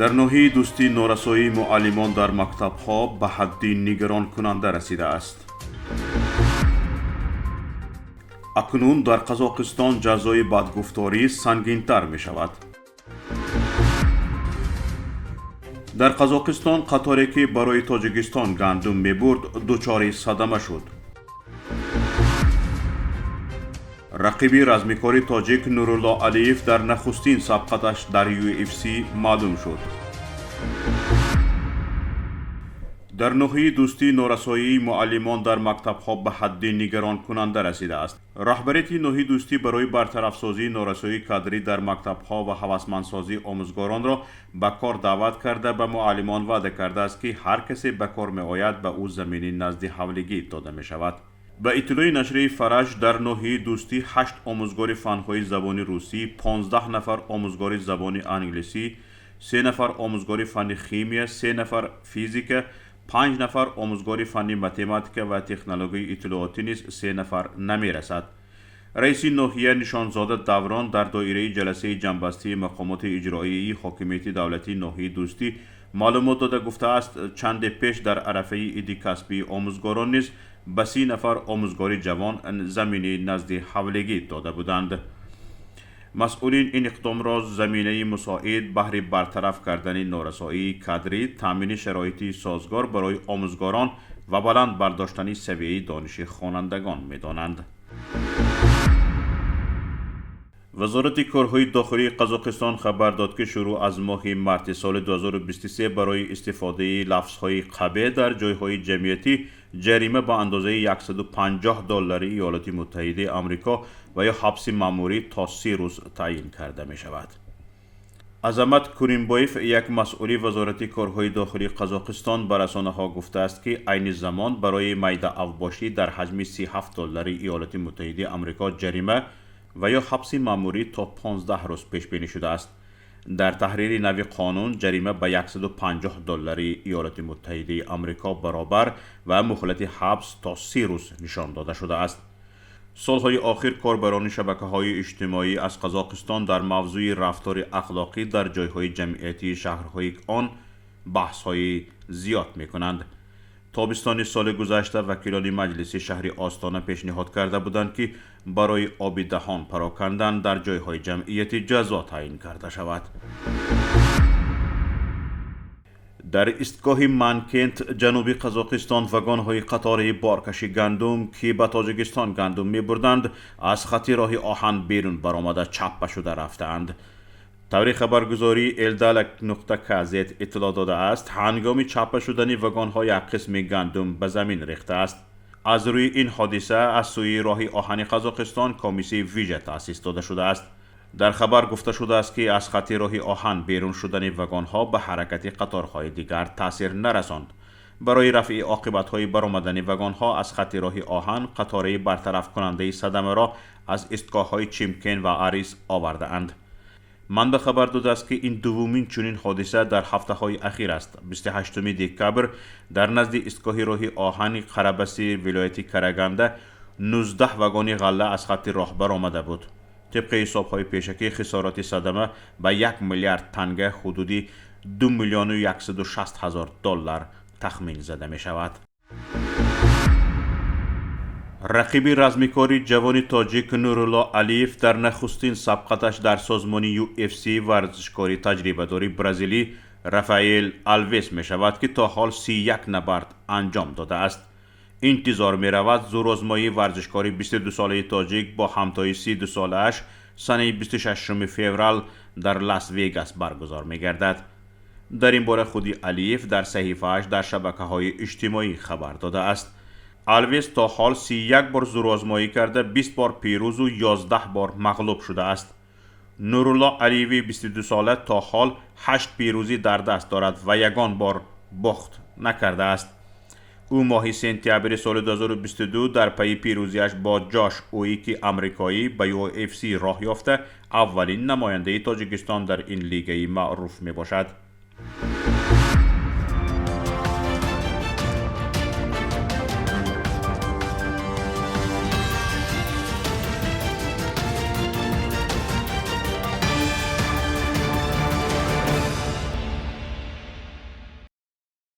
Дар ноҳияи Дӯстӣ норасоии муаллимон дар мактабҳо ба ҳадди нигаронкунанда расидааст. Акнун дар Қазоқистон ҷазои бадгуфторӣ сангинтар мешавад. Дар Қазоқистон қаторе, ки барои Тоҷикистон гандум мебурд, дучори садама шуд. Рақиби размикори тоҷик Нурулло Алиев дар нахустин сабқаташ дар UFC маълум шуд. Дар ноҳияи Дӯстӣ норасоии муаллимон дар мактабҳо ба ҳадди нигаронкунанда расидааст. Раҳбарияти ноҳияи Дӯстӣ барои бартарафсозии норасоии кадрӣ дар мактабҳо ва ҳавасмандсозии омӯзгоронро ба кор даъват карда, ба муаллимон ваъда кардааст, ки ҳар касе ба кор меояд, ба ӯ замини назди ҳавлигӣ дода мешавад. Ба иттилои нашрияи Фараҷ, дар ноҳияи Дӯстӣ 8 омӯзгори фанҳои забони русӣ, 15 нафар омӯзгори забони англисӣ, 3 нафар омӯзгори фанни химия, 3 нафар физика, 5 нафар омӯзгори фанни математика ва технологияи иттилоотӣ низ 3 нафар намерасад. Раиси ноҳия Нишонзода Даврон дар доираи ҷаласаи ҷамъбастии мақомоти иҷроияи ҳокимияти давлатии ноҳияи Дӯстӣ маълумот дода гуфтааст, чанде пеш дар арафаи иди касбии омӯзгорон низ ба 30 нафар омӯзгори ҷавон замини назди ҳавлигӣ дода буданд. Масъулин ин иқдомро заминаи мусоид баҳри бартараф кардани норасоии кадрӣ, таъмини шароити созгор барои омӯзгорон ва баланд бардоштани савияи дониши хонандагон медонанд. Вазорати корҳои дохилии Қазоқистон хабар дод, ки шурӯъ аз моҳи марти соли 2023 барои истифодаи лафзҳои қабеҳ дар ҷойҳои ҷамъиятӣ ҷарима ба андозаи 150 доллари Иёлоти Муттаҳидаи Амрико ва ё ҳабси маъмурӣ то 30 рӯз таъин карда мешавад. Азамат Куримбоев, як масъули Вазорати корҳои дохилии Қазоқистон, ба расонаҳо гуфтааст, ки айни замон барои майдаавбошӣ дар ҳаҷми 37 доллари Иёлоти Муттаҳидаи Амрико ҷарима ва ё ҳабси маъмурӣ то 15 рӯз пешбинӣ шудааст. Дар таҳрири нави қонун ҷарима ба 150 доллари Иёлоти Муттаҳидаи Амрико баробар ва муҳлати ҳабс то 30 рӯз нишон дода шудааст. Солҳои охир корбарони шабакаҳои иҷтимоӣ аз Қазоқистон дар мавзӯи рафтори ахлоқӣ дар ҷойҳои ҷамъиятии шаҳрҳои он баҳсҳои зиёд мекунанд. Тобистони соли гузашта вакилони маҷлиси шаҳри Остона пешниҳод карда буданд, ки барои оби даҳон парокандан дар ҷойҳои ҷамъиятӣ ҷазо таъин карда шавад. Дар истгоҳи Манкент, ҷануби Қазоқистон, вагонҳои қатораи боркаши гандум, ки ба Тоҷикистон гандум мебурданд, аз хатти роҳи оҳан берун баромада чаппа шуда рафтаанд. Таври хабаргузории Элдалак нуқта кз иттилоъ додааст, ҳангоми чаппа шудани вагонҳо як қисми гандум ба замин рехтааст. Аз рӯи ин ҳодиса аз сӯи роҳи оҳани Қазоқистон комиссияи вижа таъсис дода шудааст. Дар хабар гуфта шудааст, ки аз хатти роҳи оҳан берун шудани вагонҳо ба ҳаракати қаторҳои дигар таъсир нарасонд. Барои рафъи оқибатҳои баромадани вагонҳо аз хатти роҳи оҳан қатораи бартарафкунандаи садамаро аз истгоҳҳои Чимкен ва Арис овардаанд. Манбаъ хабар додааст, ки ин дуввумин чунин ҳодиса дар ҳафтаҳои ахир аст. 28 декабр дар назди истгоҳи роҳи оҳани Қарабаси вилояти Караганда 19 вагони ғалла аз хатти роҳ баромада буд. Тибқи ҳисобҳои пешакӣ хисороти садама ба 1 миллиард танга, ҳудуди 2 миллиону 160 ҳазор доллар тахмин зада мешавад. Рақиби размикори ҷавони тоҷик Нурулло Алиев дар нахустин сабқаташ дар созмони UFC варзишкори таҷрибадори бразилӣ Рафаэл Алвес мешавад, ки то ҳол 31 набард анҷом додааст. Интизор меравад, зӯрозмоии варзишкори 22-солаи тоҷик бо ҳамтои 32-солааш санаи 26 феврал дар Лас Вегас баргузор мегардад. Дар ин бора худи Алиев дар саҳифааш дар шабакаҳои иҷтимоӣ хабар додааст. Алвес то ҳол 31 бор зӯрозмоӣ карда, 20 бор пирӯзу 11 бор мағлуб шудааст. Нурулло Алиеви 22-сола то ҳол 8 пирӯзӣ дар даст дорад ва ягон бор бохт накардааст. Ӯ моҳи сентябри соли 2022 дар пайи пирӯзиаш бо Ҷош Уики амрикоӣ ба UFC роҳ ёфта, аввалин намояндаи Тоҷикистон дар ин лигаи маъруф мебошад.